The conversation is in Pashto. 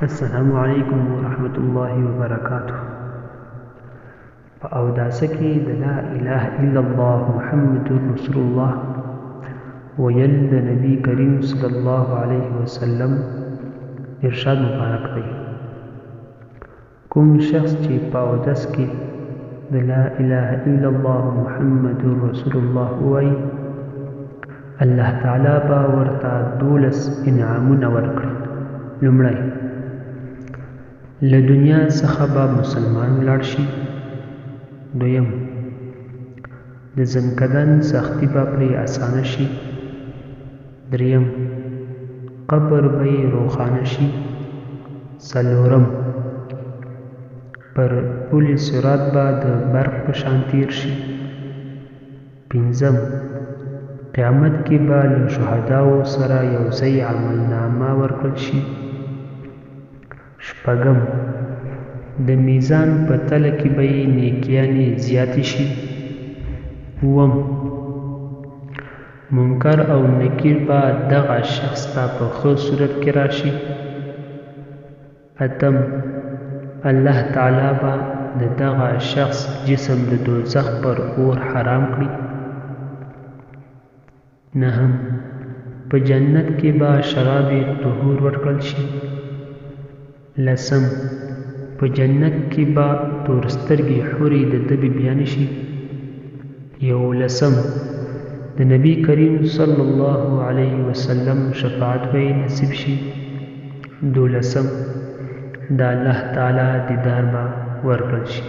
السلام علیکم ورحمت الله وبرکاته. په اوداسه کې د لا اله الا الله محمد رسول الله ویل د نبی کریم صلی الله علیه وسلم ارشاد مبارک دی. کوم شخص چې په اودس کې د لا اله الا الله محمد رسول الله ووایي، الله تعالی به ورته 12 انعامونه ورکړي. لومړی، له دنیا څخه به مسلمان ولاړ شي. دویم، د ځنکدن سختي به پرې اسانه شي. دریم، قبر به یې روښانه شي. څلورم، پر پل صراط به د برق په شان تیر شي. پنځم، قیامت کې به له شهداو سره یو ځای عملنامه ورکړل شي. شپږم، د میزان په تله کې به یې نیکیانې زیاتې شي. اووم، منکر او نکیر به دغه شخص ته په ښه صورت کې راشي. اتم، الله تعالی به د دغه شخص جسم د دوزخ پر اور حرام کړي. نهم، په جنت کې به شراب طهور ورکړل شي. لسم، په جنت کې به تور سترګې حورې د ده بیبیانې شي. یولسم، د نبی کریم صلی الله علیه وسلم شفاعت به یې نصیب شي. دولسم، د الله تعالی دیدار به ورکړل شي.